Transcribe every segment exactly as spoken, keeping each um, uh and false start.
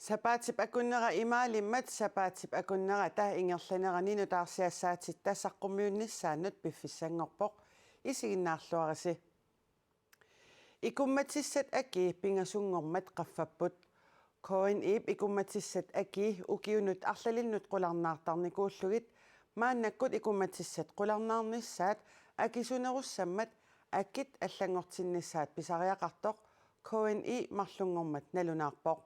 Sapaatip akunnera imaalimmat sapaatip akunnerata ingerlanerani nutaarsiassaatitta saqqummiunnissaannut piffissanngorpoq. Isiginnaarluarisi. Ikummatissat akii pingasunngormat qaffapput. K N I-p ikummatissat akii ukiunut arlalinnut qularnaartarnikuullugit maannakkut ikummatissat qularnaarnissaat akisunerussammat akit allanngortinnissaat pisariaqartoq K N I marlunngormat nalunaarpoq.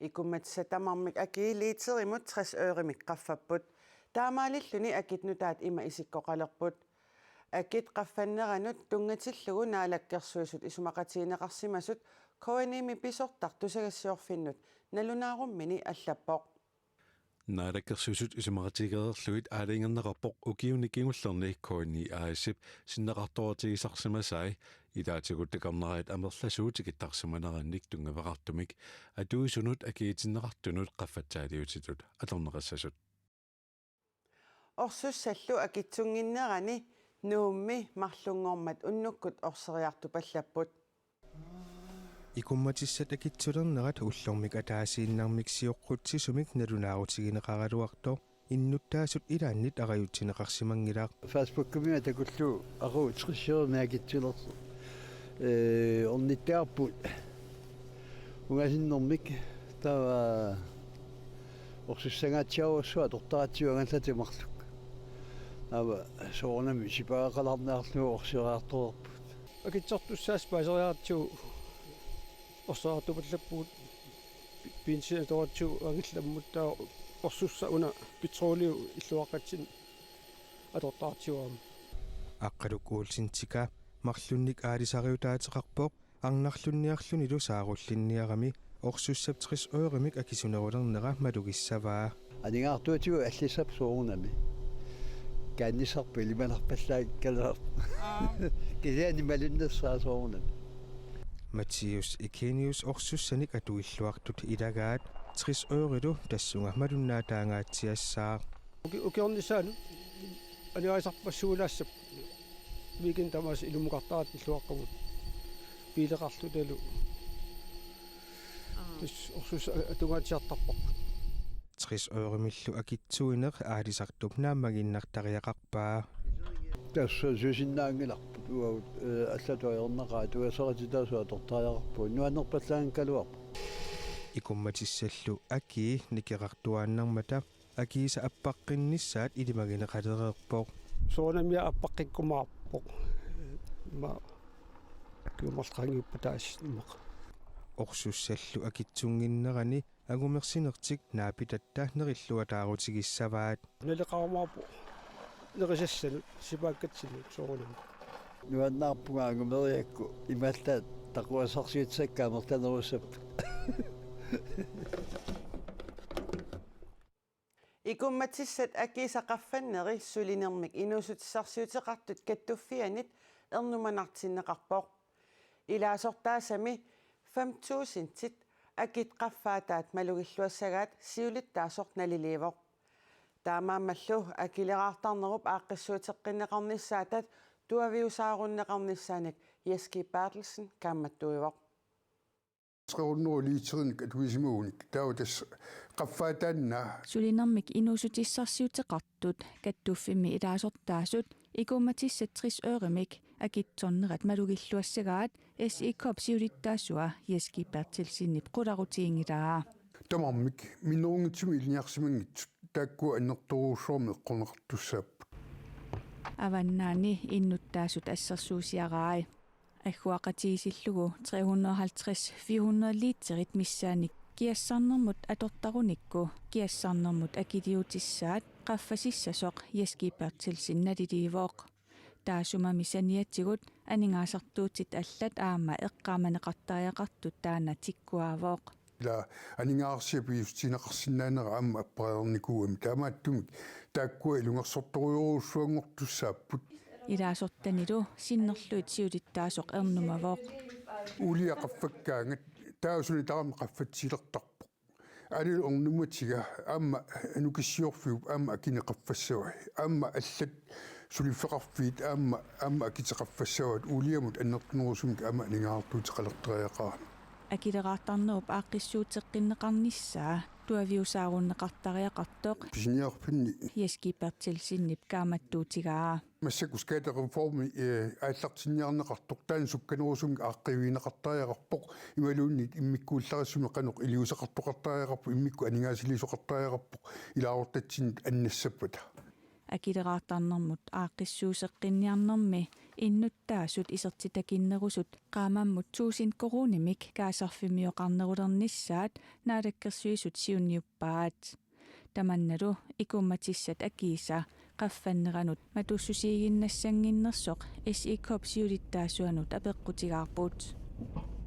Ikummatissat tamarmik akii liiterimut tres øremik qaffapput. Taamaalilluni akit nutaat ima isikkoqalerput. Akit qaffanneranut tunngatillugu Naalakkersuisut isumaqatigineqarsimasut K N I-mi pisortaq tusagassiorfinnut nalunaarummini allappoq. Naalakkersuisut isumaqatigeereerlugit aalajangerneqarpoq ukiuni kingullerni K N I A/S-ip sinneqartoorutigisarsimasai ilaatigut takornariat amerlasuut tikittarsimanerannik tunngaveqartumik atuisunut akiitinneqartunut qaffatsaaliutitut atorneqassasut. Orsussallu akitsunnginnerani Nuummi marlunngormat unnukkut orseriartupallapput. Ikummatissat akitsulernerat ullormik ataasiinnarmik sioqqutsisumik nalunaarutigineqaraluartoq innuttaasut ilaannit arajutsineqarsimanngilaq. Facebookimi takullugu aqagu tres øremik akitsulersoq. Ee, ornittagarput ungasinnermik taava orsussangaatsiarujussuaq atortaratsigu angallatit marluk. Taava soorunami sipagaqalaarniarlugu orseriartoreerput. Akitsortussaasut paaseriaratsigu orseriartupallappugut. Benzinip atoratsigu angillammut taava orsussaq una petroliup illuaqqatsinni atortaratsigu aamma. Aqqaluk Olsen Tika marlunnik aalisariutaateqarpoq arnarlunniarlunilu saarullinniarami orsussap tres øremik akisunerulernera malugissavaa. Aningaasartuutigut allissapput soorunami. Kaannissarput ilimanarpallaakkaluarpoq. Aa. Kisianni malunnassaaq soorunami. Matthæus Eugenius orsussanik atuilluartut ilagaat tres ørelu tassunga malunnaataangaatsiassaaq. Uki-, ukiornissaanut aningaasarpassuulaassapput. Weekend tamaasa ilumukartaratta illuaqqamut. Biileqarlutalu. Aa. Tassa orsussat atungaatsiartarparput. Tres øremillu akitsuineq aalisartup naammagiinnartariaqarpaa. Tassa susinnaanngilarput uagut, ee, allatut ajornaqaat atugassaqartitaasut atortariaqarpugut nuannerpallaanngikkaluarpoq. Ikummatissallu akii nikerartuaannarmata akiisa appaqqinnissaat ilimagineqalereerpoq. Soorunami appaqqikkumaarpoq. Ima kiumarlaqangiuppataasinnaq. Orsussallu akitsunnginnerani angumersinertik naapitatta nerilluataarutigissavaat. Naleqarumaarpoq nerisassanut sipaakkatsinnut soorunami. Nuannaarpunga angumeriakku imaallaat taquassarsiutissakka amerlanerussapput. Ikummatissat akiisa qaffanneri sulinermik inuussutissarsiuteqartut kattuffiannit ernumanartinneqarpoq. Ilaasortaasami fem tusindit akit qaffaataat malugilluassagaat siulittaasoq naliliivoq. Taamaammallu akileraartarnerup aaqqissuuteqqinneqarnissaatat tuaviusaarunneqarnissaanik Jess G. Berthelsen kaammattuivoq. Tre hundrede literinik atuisimagunik taava tassa qaffaataannaa. Sulinermik inuussutissarsiuteqartut kattuffimmi ilaasortaasut ikummatissat tres øremik akitsornerat malugilluassagaat S I K-p siulittaasua Jess G. Berthelsenip qularutiginngilaa. Tamarmik minnerunngitsumik ilinniarsimanngitsut taakkua annertoorujussuarmik eqqorneqartussaapput. Avannaani innuttaasut assersuusiarai. Agguaqatigiissillugu tre hundrede halvtreds fire hundrede literit missaannik kiassarnermut atortarunikku kiassarnermut akiliutissaat qaffasissasoq Jess G. Berthelsen naliliivoq. Taassumami saniatigut aningaasartuutit allat aamma eqqaamaneqartariaqartut taanna tikkuaavoq. Ila aningaasarsiaq piussutigineqarsinnaanera aamma appareernikuugami taamaattumik taakkua ilungersortorujorujussuanngortussaapput. Ilaasortanilu sinnerlugit siulittaasoq ernumavoq. Uulia qaffakkaangat taava suna tamarmi qaffatsilertarpoq. Aanilu ernumatiga aamma nukissiorfiup aamma akini qaffassavai. Aamma allat suliffeqarfiit aamma, aamma akiti qaffassavaat uuliamut annertunerusumik aamma aningaasartuuteqalertariaqarami. Akileraartarnerup aaqqissuuteqqinneqarnissaa tuaviusaarunneqartariaqartoq pisiniarfinni Jess G. Berthelsenip kaammattuutigaa. Massakkut skattereformi, eh, aallartinniarneqartoq taanna sukkanerusumik aaqqiivigineqartariaqarpoq imaluunniit immikkuullarissumik qanoq iliuuseqartoqartariaqarpoq immikkut aningaasaliisoqartariaqarpoq ilaasortatsinnut annassappata. Akileraartarnermut aaqqissuuseqqinniarnermi innuttaasut isertitakinnerusut qaammammut tusind koruunimik kaasarfimmioqarnerulernissaat Naalakkersuisut siunniuppaat. Tamannalu ikummatissat akiisa qaffanneranut matussusiiginnassanginnersoq S I K-p siulittaasuanut apeqqutigaarput.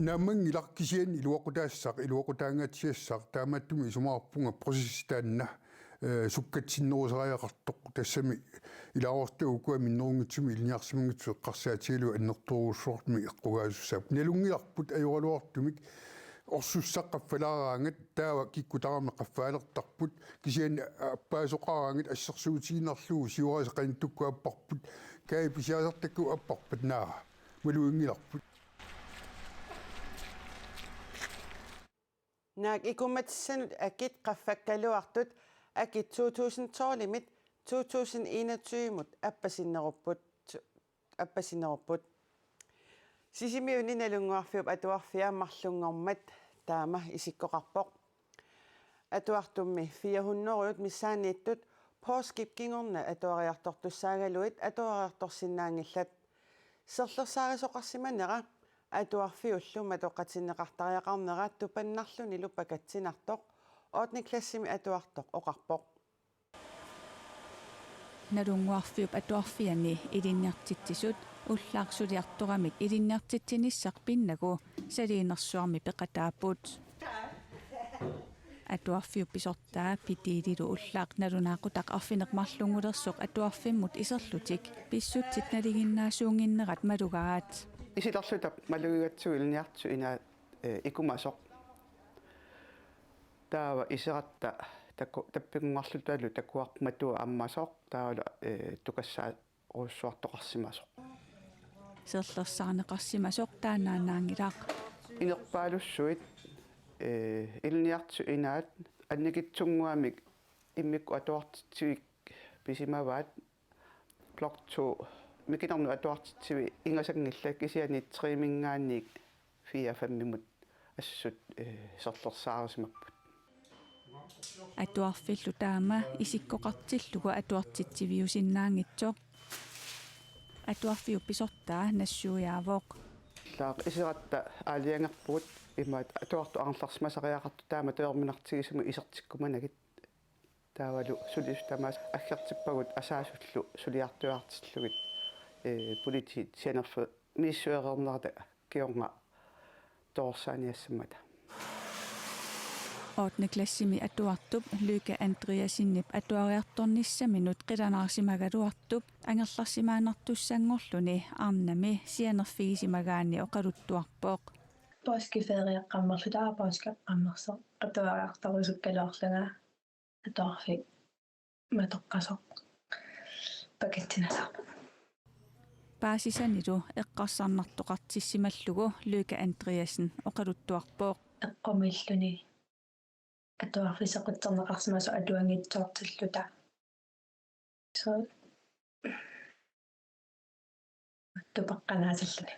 Naammanngilaq kisianni iluaqutaassaaq, iluaqutaangaatsiassaaq, taamaattumik isumaqarpunga processi taanna, eh, sukkatsinnerusariaqartoq, tassami ilaasortagut ukua minnerunngitsumik ilinniarsimanngitsut eqqarsaatigalugit annertoorujussuarmik eqqugaasussaapput. Nalunngilarput ajoraluartumik orsussaq qaffalaaraangat, taava kikkut tamarmik qaffaalertarput, kisianni appaasoqaraangat assersuutigiinnarlugu siuarisa qanittukkut apparput, Kaj pisiarisartakkavut apparpat, naara, maluginngilarput. Naak ikummatissanut akit qaffakkaluartut akit to tusind tolvimit to tusind enogtyvemut appasinnerupput, appasinnerupput. Sisimiuni Nalunnguarfiup Atuarfia marlunngormat taama isikkoqarpoq. Atuartummi fire hundrede missaanniittut poorskip kingorna atuariartortussaagaluit atuariartorsinnaanngillat. Serlersaarisoqarsimanera atuarfiullu matoqqatinneqartariaqarnera tupannarlunilu pakatsinartoq ottende klassimi atuartoq oqarpoq. Nalunnguarfiup Atuarfiani ilinniartitsisut ullaaq suliartoramik ilinniartitsinissaq pinnagu saliinersuarmi peqataapput. Atuarfiup pisortaa Pitiililu ullaaq nalunaaqutaq arfineq-marlunngulersoq atuarfimmut iserlutik pissutsit nalinginnaasuunnginnerat malugaat. Isilerluta malugigatsigu ilinniartitsisut inaat, eh, ikumasoq. Taava iseratta taku-, tappikkunngarlutalu takuarput matua ammasoq, taavalu, eh, tukassaarujussuartoqarsimasoq. Serlersaarneqarsimasoq taannaannaanngilaq. Inerpaalussuit, eh, ilinniartitsisut inaat annikitsunnguamik immikkut atuartitsivik pisimavaat. Blok to, mikinernut atuartitsiviit ingasanngillat, kisianni tre-minngaanniit fire-femimut assut, eh, serlersaarisimapput. Atuarfillu taama isikkoqartillugu atuartitsiviusinnaanngitsoq atuarfiup pisortaa nassuiaavoq. Taava iseratta aalajangerpugut imaat atuartut angerlarsimasariaqartut taama taorminartigisumik isertikkumanagit. Taavalu sulisut tamaasa aggertippagut asaasullu suliartuaartillugit, eh, politiit sianerfeqarfimmi misissuereernerata kingorna toorsaaniassammata. Ottende klassimi atuartup Lykke Andreassenip atuariartornissaminut qilanaarsimagaluartup angerlarsimaannartussanngorluni arnami sianerfigisimagaanni oqaluttuarpoq. Påskeferiaqqammerluta påskeqqammersoq atuariartorusukkaluarlunga atuarfik matoqqasoq pakatsinasarpoq. Paasisanilu eqqarsarnartoqartissimallugu Lykke Andreassen oqaluttuarpoq. Eqqumiilluni atuarfik sequtserneqarsimasoq atuanngitsoortilluta. So, tupaqqanaasalluni.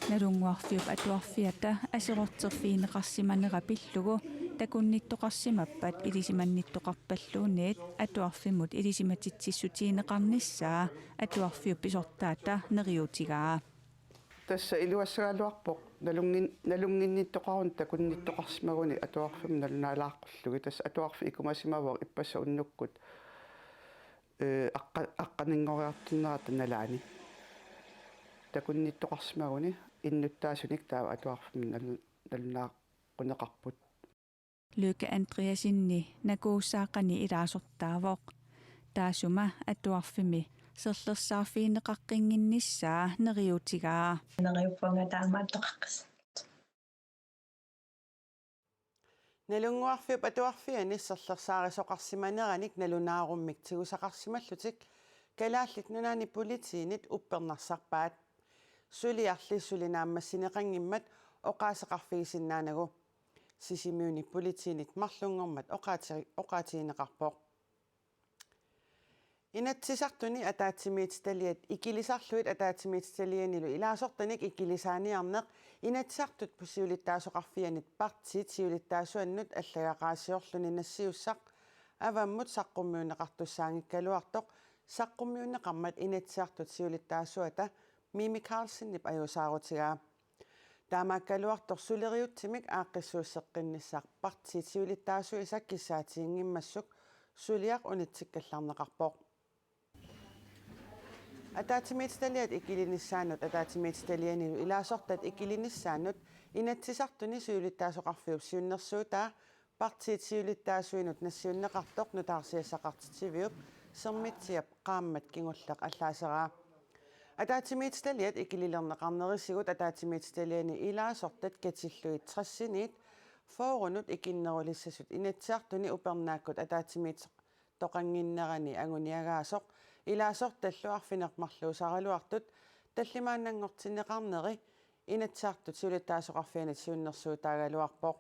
Nalunnguarfiup Atuarfiata aserorterfigineqarsimanera pillugu takunnittoqarsimappat ilisimannittoqarpalluunniit atuarfimmut ilisimatitsissutigineqarnissaa atuarfiup pisortaata neriuutigaa. Tassa iluassagaluarpoq nalunngi-, nalunnginnittoqaruni takunnittoqarsimaguni atuarfimmut nalunaalaaqqullugit. Tassa atuarfik ikumasimavoq ippassaq unnukkut, eh, aqqa-, aqqaninngoriartornerata nalaani. Takunnittoqarsimaguni innuttaasunik taava atuarfimmut nalu-, nalunaaquneqarput. Lykke Andreassenip nakuussaaqani ilaasortaavoq. Taassuma atuarfimmi serlersaarfigineqaqqinnginnissaa neriuutigaa. Neriuppunga taamaattoqaqqissaarluta. Nalunnguarfiup Atuarfiani serlersaarisoqarsimaneranik nalunaarummik tigusaqarsimallutik Kalaallit Nunaanni Politiinit uppernarsarpaat. Suliarli suli naammassineqanngimmat oqaaseqarfigisinnaanagu. Sisimiuni politiinit marlunngormat oqaati-, oqaatigineqarpoq. Inatsisartuni ataatsimiititaliat ikilisarlugit ataatsimiititalianilu ilaasortanik ikilisaaniarneq Inatsisartut siulittaasoqarfianit partiit siulittaasuannut allagaqaasiorluni nassiussaq avammut saqqummiunneqartussaanngikkaluartoq saqqummiunneqarmat Inatsisartut siulittaasuata Mimi Karlsenip ajuusaarutigaa. Taamaakkaluartoq suleriutsimik aaqqissuusseqqinnissaq partiit siulittaasuisa kissaatiginngimmassuk suliaq unitsikkallarneqarpoq. Ataatsimiititaliat ikilinissaannut ataatsimiititalianilu ilaasortat ikilinissaannut Inatsisartuni siulittaasoqarfiup siunnersuutaa partiit siulittaasuinut nassiunneqartoq nutaarsiassaqartitsiviup Sermitsiap qaammat kingulleq allaaseraa. Ataatsimiititaliat ikililerneqarnerisigut ataatsimiititaliani ilaasortat katillugit tressiniit fyrrenut ikinnerulissasut Inatsisartuni upernaakkut ataatsimiittoqannginnerani anguniagaasoq ilaasortallu arfineq-marluusaraluartut tallimaannanngortinneqarneri Inatsisartut siulittaasoqarfianit siunnersuutaagaluarpoq.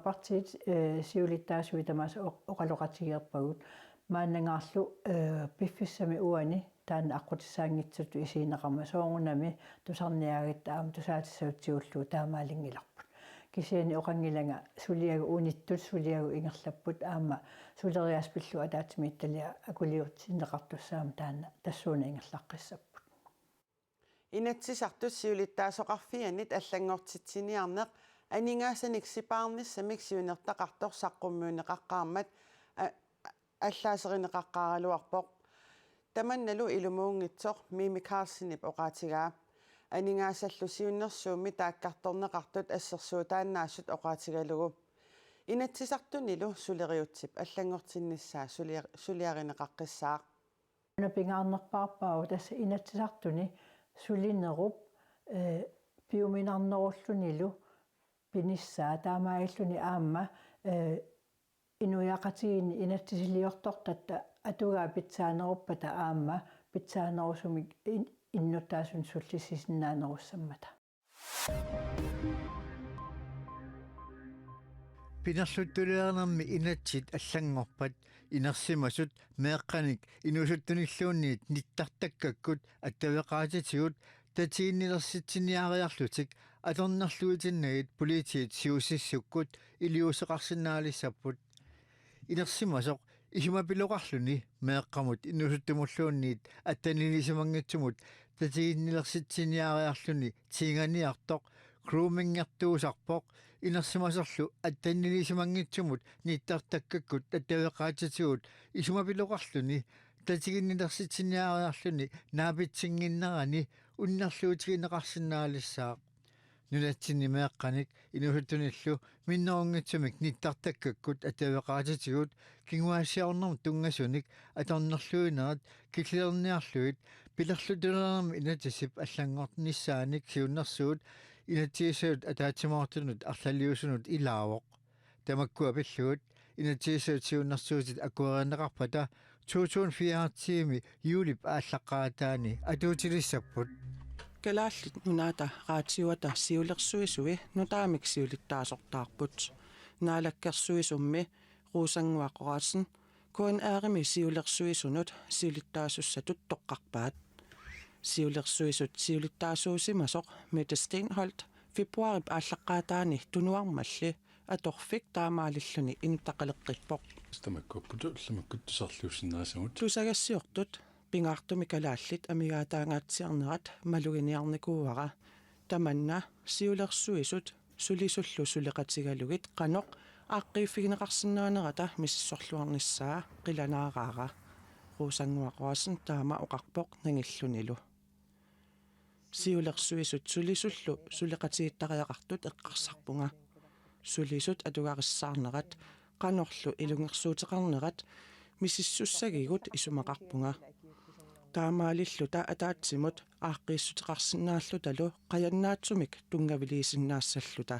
Partiit, eh, siulittaasui tamaasa oq-, oqaloqatigeerpagut. Maannangaarlu, eh, piffissami uani taanna aqqutissaanngitsutut isigineqarmat soorunami tusarniaagatta aamma tusaatissagut tigullugu taamaalinngilarput. Kisianni oqanngilanga suliagut unittut, suliagut ingerlapput aamma suleriaaseq pillugu ataatsimiititaliaq akuliutinneqartussaammat taanna tassuuna ingerlaqqissapput. Inatsisartut siulittaasoqarfianit allanngortitsiniarneq aningaasanik sipaarnissamik siunertaqartoq saqqummiunneqaqqaarmat a-, a-, allaaserineqaqqaaraluarpoq. Tamannalu ilumuunngitsoq Mimi Karlsenip oqaatigaa. Aningaasallu siunnersuummi taakkartorneqartut assersuutaannaasut oqaatigalugu. Inatsisartunilu suleriutsip allanngortinnissaa sulia-, suliarineqaqqissaaq. Una pingaarnerpaarpaavoq tassa Inatsisartuni sulinerup, eh, piuminarnerullunilu pinissaa taamaalilluni aamma, eh, inuiaqatigiinni inatsisiliortortatta atugaat pitsaaneruppata aamma pitsaanerusumik in-, innuttaasunik sullissisinnaanerussammata. Pinerluttuliornermi inatsit allanngorpat inersimasut meeqqanik inuusuttunilluunniit nittartakkakkut attaveqaatitigut tatiginnilersitsiniariarlutik atornerluitinnagit politiit siusissukkut iliuuseqarsinnaalissapput. Inersimasoq isumapiloqarluni meeqqamut inuusuttumulluunniit attanilisimanngitsumut tatiginnilersitsiniariarluni tiinganiartoq groomingertuusarpoq inersimasorlu attanilisimanngitsumut nittartakkakkut attaveqaatitigut isumapiloqarluni tatiginnilersitsiniariarluni naapitsinnginnerani unnerluutigineqarsinnaalissaaq. Nunatsinni meeqqanik inuusuttunillu minnerunngitsumik nittartakkakkut attaveqaatitigut kinguaassiornermut tunngasunik atornerluinerat killilerniarlugit pilerluttuliornermi inatsisip allanngornissaanik siunnersuut inatsisissatut ataatsimoortunut arlaliusunut ilaavoq. Tamakkua pillugit inatsisissatut siunnersuutit akuerineqarpata to tusind fireogtyve juulip aallaqqaataani atuutilissapput. Kalaallit Nunaata Raatiuata siulersuisui nutaamik siulittaasortaarput. Naalakkersuisummi Rosannguaq Orazsen, K N R-imi siulersuisunut siulittaasussatut toqqarpaat. Siulersuisut siulittaasuusimasoq Mette Steenholdt februaarip aallaqqaataani Tunuarmalli atorfik taamaalilluni inuttaqaleqqippoq. Tamakkuupput ullumikkut tusarliussinnaasagut. Tusagassiortut pingaartumik kalaallit amigaataangaatsiarnerat maluginiarnikuuara. Tamanna siulersuisut sulisullu suleqatigalugit qanoq aaqqiiffigineqarsinnaanerata misissorluarnissaa qilanaaraara. Rosannguaq Orazsen taama oqarpoq nangillunilu. Siulersuisut sulisullu suleqatigiittariaqartut eqqarsarpunga. Sulisut atugarissaarnerat qanorlu ilungersuuteqarnerat misissussagigut isumaqarpunga. Taamaalilluta ataatsimut aaqqiissuteqarsinnaallutalu qajannaatsumik tunngaviliisinnaassalluta.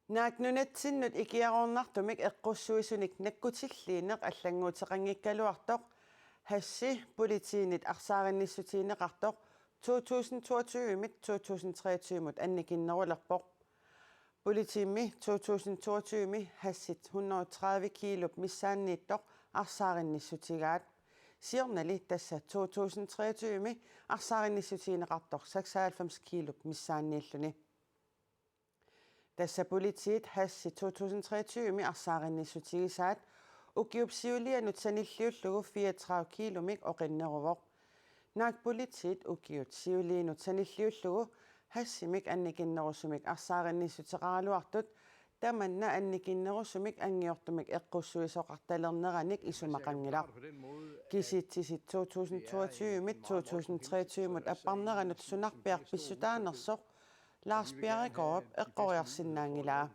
Naak nunatsinnut ikiaroornartumik eqqussuisunik nakkutilliineq allannguuteqanngikkaluartoq Hashi politiinit arsaarinnissutigineqartoq to tusind toogtyve-mit to tusind treogtyve-mut annikinnerulerpoq. Politiimi to tusind toogtyve-mi hashit hundrede og tredive kiilop missaanniittoq arsaarinnissutigaat. Siornali tassa to tusind treogtyve-mi arsaarinnissutigineqartoq seksoghalvfems kiilop missaanniilluni. Tassa politiit hashi to tusind treogtyve-mi arsaarinnissutigisaat ukiup siulianut sanilliullugu fireogtredive kiilomik oqinneruvoq. Naak politiit ukiut siuliinut sanilliullugu hashimik annikinnerusumik arsaarinnissuteqaraluartut tamanna annikinnerusumik anngiortumik eqqussuisoqartalerneranik isumaqanngilaq. Kisitsisit to tusind toogtyve-mit to tusind treogtyve-mut apparneranut sunarpiaq pissutaanersoq Lars Bjerregaard eqqoriarsinnaanngilaa.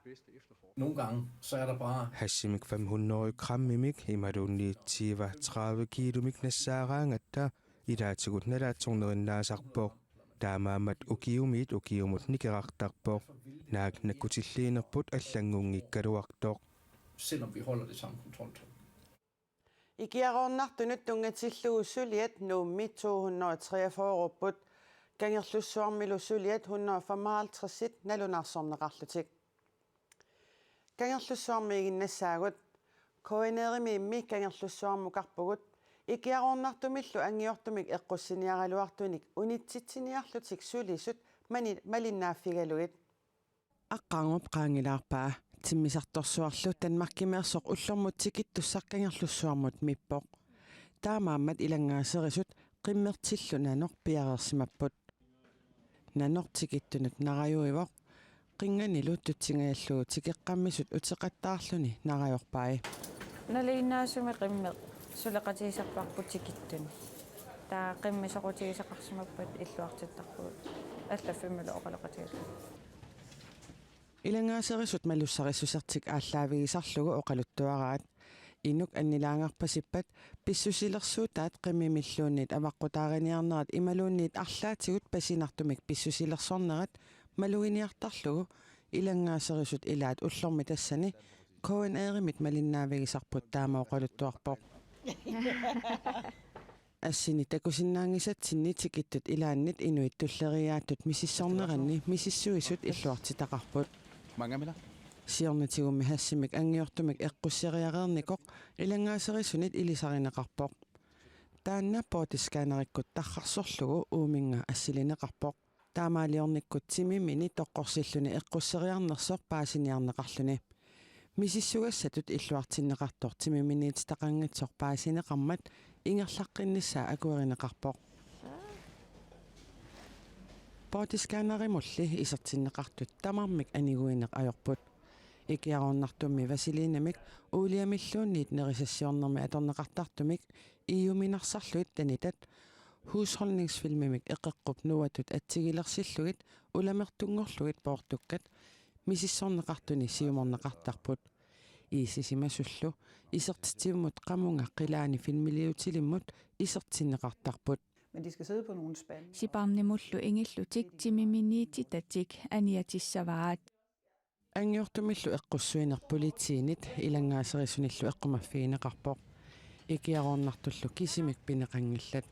Nogle gange, så er der bare Hashimik fem hundrede grammimik imaluunniit tyve tredive kiilomik nassaaraangatta ilaatigut nalaatsornerinnaasarpoq. Taamaammat ukiumiit ukiumut nikerartarpoq. Naak nakkutilliinerput allanngunngikkaluartoq. Selvom vi holder det samme kontroltal. Ikiaroornartunut tunngatillugu suliat Nuummi to hundrede og treogfyrre-upput. Kangerlussuarmilu suliat hundrede og femoghalvtreds-it nalunaarsorneqarlutik. Kangerlussuarmiiginnassaagut. KNR-imiimmi Kangerlussuarmukarpugut. Ikiaroornartumillu anngiortumik eqqussiniaraluartunik unitsitsiniarlutik sulisut mani-, malinnaaffigalugit. Aqqarngup qaangilaarpaa timmisartorsuarlu Danmarkimeersoq ullormut tikittussaq Kangerlussuarmut mippoq. Taamaammat ilanngaaserisut qimmertillu nanoq piareersimapput. Nanoq tikittunut narajuivoq, qinnganilu tutsingajallugu tikeqqammisut uteqattaarluni narajorpai. Nalinginnaasumik qimmeq suleqatigisarparput tikittuni. Taava qimmit soqutigisaqarsimappata illuartittarpugut allaffimmilu oqaloqatigalugit. Ilanngaaserisut malussarissusertik aallaavigisarlugu oqaluttuaraat. Inuk annilaangarpasippat pissusilersuutaat qimmimilluunniit avaqqutaariniarnerat imaluunniit arlaatigut pasinartumik pissusilersornerat maluginiartarlugu ilanngaaserisut ilaat ullormi tassani KNR-imit malinnaavigisarput taama oqaluttuarpoq. Assini takusinnaanngisatsinni tikittut ilaannit inuit tulleriiaattut misissorneranni misissuisut illuartitaqarput. Siornatigummi hashimik anngiortumik eqqusseriareernikoq ilanngaaserisunit ilisarineqarpoq. Taanna bortiscannerikkut tarrarsorlugu uuminnga assilineqarpoq. Taamaaliornikkut timimini toqqorsilluni eqqusseriarnersoq paasiniarneqarluni. Misissugassatut illuartinneqartoq timiminiititaqanngitsoq paasineqarmat ingerlaqqinnissaa akuerineqarpoq. Bortiscannerimulli isertinneqartut tamarmik aniguineq ajorput. Ikiaroornartummi vaselinemik uuliamilluunniit nerisassiornermi atorneqartartumik E U-minarsarlugit tanitat, husholdningsfilmimik eqeqqup nuatut atsigilersillugit ulamertunngorlugit poortukkat misissorneqartuni siumorneqartarput. Iisisimasullu isertitsivimmut qamunga qilaani filmiliutilimmut isertinneqartarput. Men de skal sidde på nogle spande. Siparnimullu ingillutik timiminiititatik aniatissavaat. Anngiortumillu eqqussuineq politiinit ilanngaaserisunillu eqqumaffigineqarpoq. Ikiaroornartullu kisimik pineqanngillat.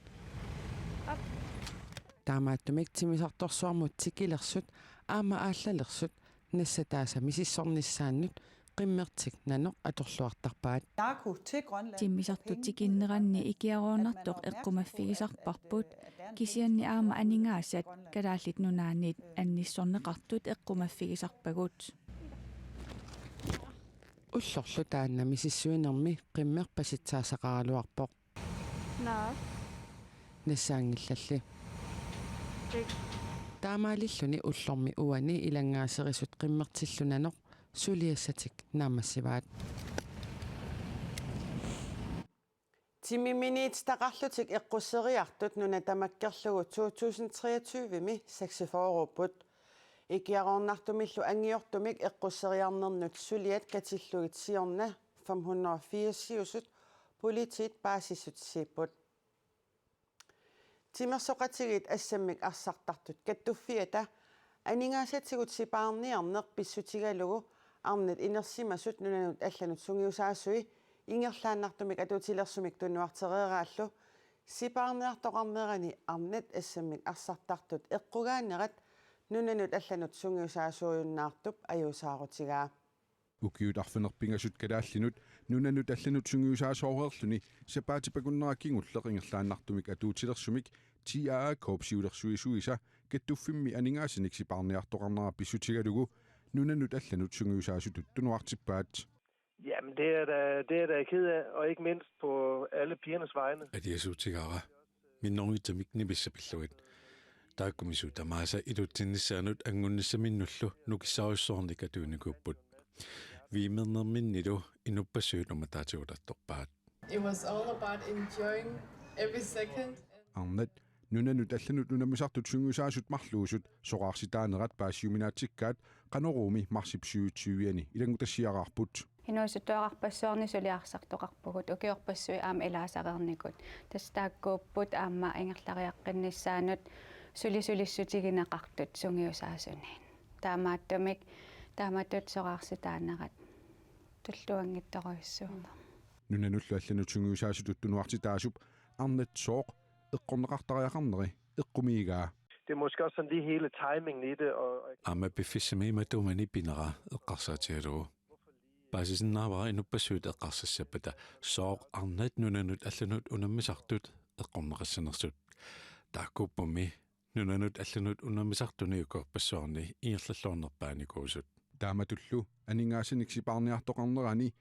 Taamaattumik timmisartorsuarmut tikilersut aamma aallalersut nassataasa misissornissaannut qimmertik nanoq atorluartarpaat. Narko til Grønland. Timmisartut tikinneranni ikiaroornartoq eqqumaffigisarparput, kisianni aamma aningaasat Kalaallit Nunaanniit annissorneqartut eqqumaffigisarpagut. Ullorlu taanna misissuinermi qimmeq pasitsaassaqaraluarpoq. Naak. Nassaanngillalli. Tik. Taamaalilluni ullormi uani ilanngaaserisut qimmertillu nanoq suliassatik naammassivaat. Timiminiititaqarlutik eqqusseriartut nuna tamakkerlugu to tusind treogtyve-mi seksogfyrre-upput. Ikiaroornartumillu anngiortumik eqqusseriarnernut suliat katillugit siorna fem hundrede og firs-iusut politiit paasissutissiipput. Timersoqatigiit assammik arsartartut kattuffiata aningaasatigut sipaarniarneq pissutigalugu arnat inersimasut nunanut allanut sungiusaasui ingerlaannartumik atuutilersumik tunuartereeraallu Sipaarniartoqarnerani arnat assammik arsartartut eqqugaanerat nunanut allanut sungiusaasuujunnaartup ajuusaarutigaa. Ukiut arfineq-pingasut kalaallinut nunanut allanut sungiusaasoreerluni sapaatip akunnera kingulleq ingerlaannartumik atuutilersumik T A A K-p siulersuisuisa kattuffimmi aningaasanik sipaarniartoqarnera pissutigalugu nunanut allanut sungiusaasutut tunuartippaat. Jamen, det er da, det er da jeg ked af, og ikke mindst på alle pigernes vegne. Aliasuutigaara. Minnerunngitsumik nimissapillugit. Taakkumisut tamaasa ilutsinnissaanut angunnissaminnullu nukissaarujussuarnik atuinikuupput. Viimernerminnilu inuppassuit uummattaatigut attorpaat. It was all about enjoying every second. Arnat nunanut allanut unammisartut sungiusaasut marluusut soqaarsitaanerat paasiuminaatsikkaat Qanoruumi marsip syvogtyve-ani ilanngutassiaraarput. Inuusuttuararpassuarnik suliarsartoqarpugut ukiorpassuit aamma ilaasareernikut. Tassa taakkuupput aamma ingerlariaqqinnissaanut sulisulissutigineqartut sungiusaasuniit. Taamaattumik taamatut soqaarsitaanerat tulluanngitsorujussuuvoq. Nunanullu allanut sungiusaasutut tunuartitaasup arnat sooq eqqorneqartariaqarneri eqqumiigaa. Det er måske også sådan lige hele timingen i det, og, og Aamma piffissami imaattumani pinera eqqarsaatigalugu. Paasisinnaavara inuppassuit eqqarsassappata sooq arnat nunanut allanut unammisartut eqqorneqassanersut. Taakkuuppummi nunanut allanut unammisartuni ukiorpassuarni ingerlalluarnerpaanikuusut. Taamatullu aningaasanik sipaarniartoqarnerani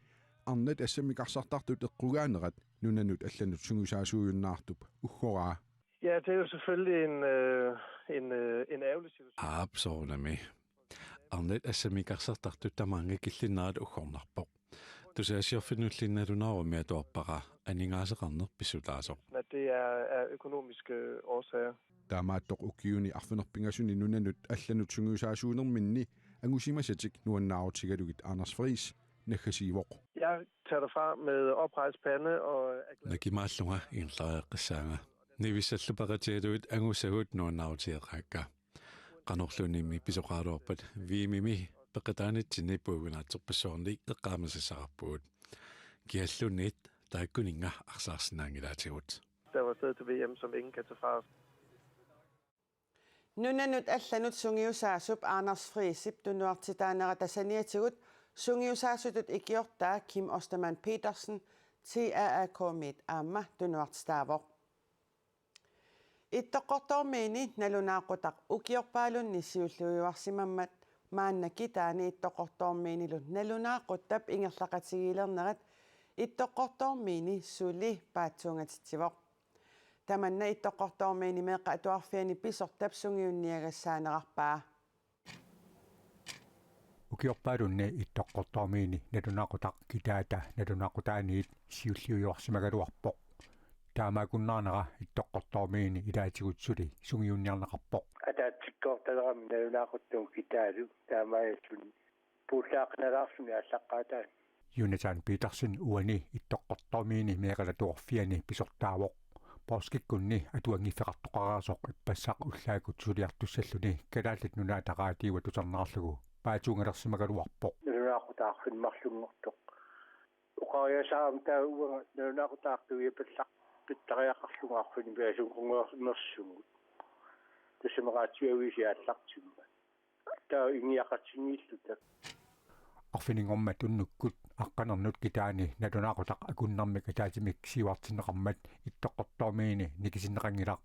arnat assammik arsartartut eqqugaanerat nunanut allanut sungiusaasuujunnaartup uggoraa. Ja, det er jo selvfølgelig en, øh, en, øh, en ærgerlig situation. Aap, soorunami. Arnat assammik arsartartut tamaanga killinnerat uggornarpoq. Tusagassiorfinnulli nalunaarummi atuarpara aningaasaqarneq pissutaasoq. At det er, er økonomiske årsager. Taamaattoq ukiuni arfineq-pingasuni nunanut allanut sungiusaasuunerminni angusimasatik nuannaarutigalugit Anders Friis naggasiivoq. Jeg tager derfra med oprejst pande og er glad. Nakimaallunga ingerlariaqqissaanga. Nivissallu peqatigalugit angusagut nuannaarutigeqaakka. Qanorluunniimmi pisoqaraluarpat Viimimi peqataanitsinni puiunaatsorpassuarnik eqqaamasassaqarpugut. Kialluunniit taakkuninnga arsaarsinnaanngilaatigut. Der var afsted til V M, som ingen kan tage fra os. Nunanut allanut sungiusaasup Anders Friisip tunuartitaanerata saniatigut sungiusaasutut ikiortaa Kim Ostermann Petersen T A A K-miit aamma tunuartitaavoq. Ittoqqortoormiini nalunaaqutaq ukiorpaalunni siulliujuarsimammat maanna Kitaani Ittoqqortoormiinilu nalunaaquttap ingerlaqatigiilernerat Ittoqqortoormiini suli paatsuungatitsivoq. Tamanna Ittoqqortoormiini meeqqat atuarfianni pisortap sungiunniagassaanerarpaa. Ukiorpaalunni Ittoqqortoormiini nalunaaqutaq Kitaata nalunaaqutaaniit siulliujuarsimagaluarpoq. Taamaakunnaarnera Ittoqqortoormiini ilaatigut suli sungiunniarneqarpoq. Ataatsikkoortalerami nalunaaquttamut Kitaalu taamaasilluni puullaaqqinalaarluni aallaqqaataani. Jonathan Petersen uani Ittoqqortoormiini meeqqat atuarfianni pisortaavoq. Poorskikkunni atuanngiffeqartoqaraasoq ippassaq ullaakkut suliartussalluni Kalaallit Nunaata Raatiua tusarnaarlugu paatsuungalersimagaluarpoq. Nalunaaqutaq arfineq-marlunngortoq. Oqariasaarama taava uanga nalunaaqutaq qiviapallaqqittariaqarlunga arfineq-pingasunngornersugut. Tassami raatiuaviisa aallartimmat. Taava ingiaqatigiilluta. Arfininngormat unnukkut aqqanernut Kitaani nalunaaqutaq akunnermik ataatsimik siuartinneqarmat Ittoqqortoormiini nikisinneqanngilaq.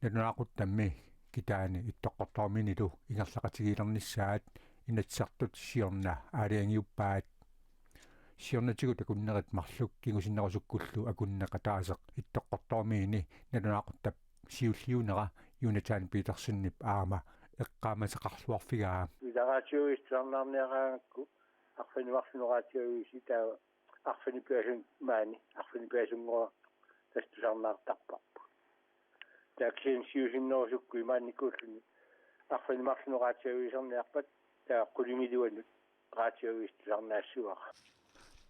Nalunaaquttammi Kitaani Ittoqqortoormiinilu ingerlaqatigiilernissaat Inatsisartut siorna aalajangiuppaat. Siornatigut akunnerit marluk kingusinnerusukkullu akunneq ataaseq Ittoqqortoormiini nalunaaquttap siulliunera Jonathan Petersenip aamma eqqaamasaqarluarfigaa. Ila raatiuaviisa tusarnaarniaraangakku arfineq-marlunut raatiuaviisa taava arfineq-pingasunut maani arfineq-pingasunngortoq tassa tusarnaartarparput. Taava kisianni siusinnerusukkut imaannikuulluni arfineq-marlunut raatiuaviiserniarpat taava qulingiluanut raatiuaviisa tusarnaassavara.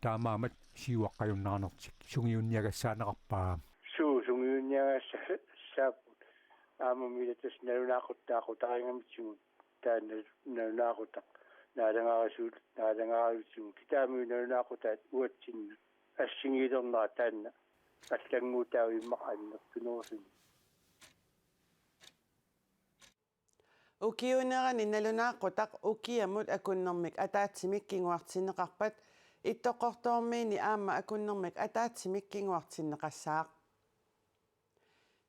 Taamaammat siuaqqajunnaarnertik sungiunniagassaanerarpaa. Suu, sungiunniagassaapput. Aammami ila tassa nalunaaqutaq aqutarigamitigut taanna nalunaaqutaq naalagaarisuut naalagaarisuut kitaami nalunaaqutaat uatsinnut assigiilernera taanna. allannguutaavimma annertunerusuni. Ukiuunerani nalunaaqutaq ukiamut akunnermik ataatsimik kinguartinneqarpat Ittoqqortoormiini aamma akunnermik ataatsimik kinguartinneqassaaq.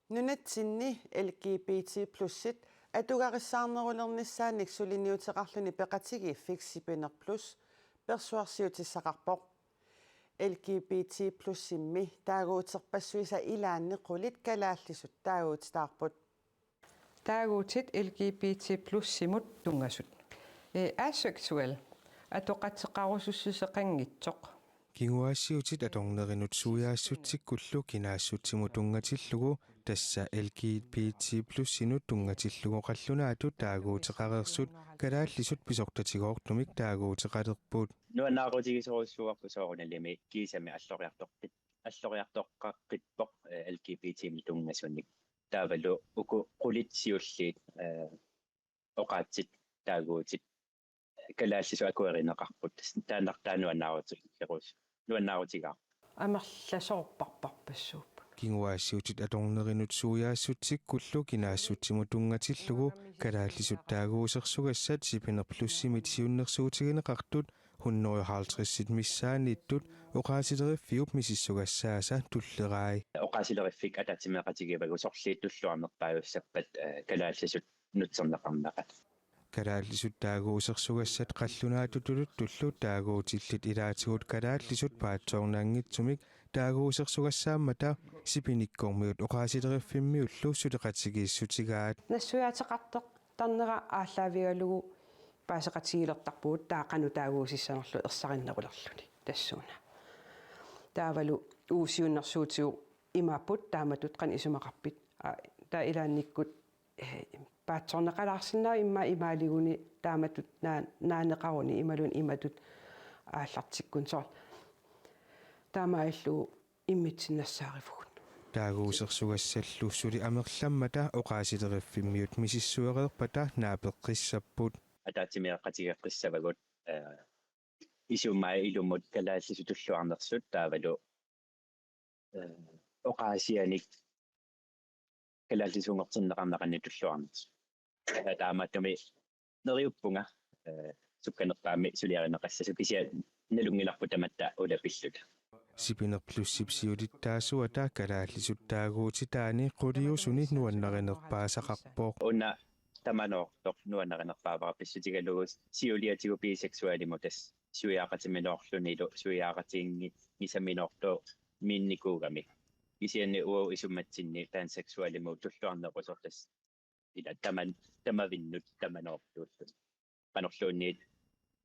Nunatsinni L G B T plusit atugarissaarnerulernissaannik suliniuteqarluni peqatigiiffik Sipineq Plus persuarsiutissaqarpoq. L G B T plusimmi taaguuterpassuisa ilaanni qulit kalaallisut taaguutitaarput. Taaguutit L G B T plusimut tunngasut. Ee, aseksuel. Atoqateqarusussuseqanngitsoq. Kinguaassiuutit atornerinut suiaassutsikkullu kinaassutsimut tunngatillugu, tassa L G B T plusinut tunngatillugu qallunaatut taaguuteqareersut kalaallisut pisortatigoortumik taaguuteqalerput. Nuannaarutigisorujussuuarput soorunalimi kiisami alloriartoqqit-, alloriartoqqaqqippoq, eh, L G B T-mut tunngasunik. Taavalu uku qulit siulliit, eh, oqaatsit taaguutit kalaallisut akuerineqarput. Taannartaa nuannaarutigerus-, nuannaarutigaarput. Amerlasoorparparpassuupput. Kinguaassiuutit atornerinut suiaassutsikkullu kinaassutsimut tunngatillugu kalaallisut taaguusersugassat Sipineq Plusimit siunnersuutigineqartut hundrede og halvtredsit missaanniittut oqaasileriffiup misissugassaasa tullerai. Oqaasileriffik ataatsimeeqatigivagut sorliit tulluarnerpaajussappat, eh, kalaallisut nutserneqarnerat. Kalaallisut taaguusersugassat qallunaatutulutullu taaguutillit ilaatigut kalaallisut paatsoornanngitsumik taaguusersugassaammata Sipinikkormiut oqaasileriffimmiullu suleqatigiissutigaat. Nassuiaateqartarnera aallaavigalugu paaseqatigiilertarpugut taava qanoq taaguusissanerlugu ersarinnerulerluni tassuuna. Taavalu uagut siunnersuutigut imaapput taamatut qanoq isumaqarpit. Aa, taava ilaannikkut, eh, paatsoorneqalaarsinnaavoq immaqa imaaliguni taamatut naa-, naaneqaruni imaluunniit imatut aallartikkunik soorlu. Taamaalillugu immitsinnassaarivugut. Taaguusersugassallu suli amerlammata oqaasileriffimmiut misissuereerpata naapeqqissapput. Ataatsimeeqatigeqqissavagut, eh, isumaa ilumut kalaallisut tulluarnersut taavalu, eh, oqaasianik kalaallisuunngortinneqarnerannik tulluarnersut. Eh, taamaattumik neriuppunga, eh, sukkanerpaamik suliarineqassasoq kisianni nalunngilarput tamatta ulapilluta. Sipineq Plusip siulittaasuata kalaallisut taaguutitaani quliusuni nuannarinerpaasaqarpoq. Una tamanoortoq nuannarinerpaavara pissutigalugu siuliatigut biseksualimut tassa suiaaqatiminoorlunilu suiaaqatiginngi-, -nngisaminoortuminnikkuugami. Kisianni uagut isummatsinni panseksualimut tulluarnerusoq tassa ila taman-, tamavinnut tamanoortuulluni. Qanorluunniit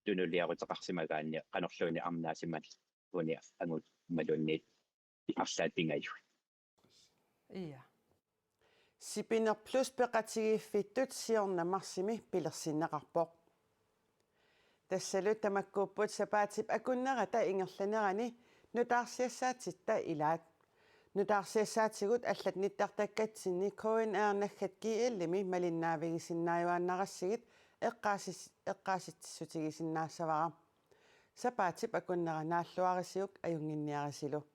tunuliaruteqarsimagaanni, qanorluunniit arnaasimalluni angut imaluunniit arlaat pingajuat. Ia. Sipineq Plus peqatigiiffittut siorna marsimi pilersinneqarpoq. Tassalu tamakkuupput sapaatip akunnerata ingerlanerani nutaarsiassaatsitta ilaat. Nutaarsiassaatigut allat nittartakkatsinni K N R naggat G L-imi malinnaavigisinnaajuaannarassigit eqqaasis-, eqqaasitsissutigisinnaassavara. Sapaatip akunnera naalluarisiuk ajunnginniarisilu.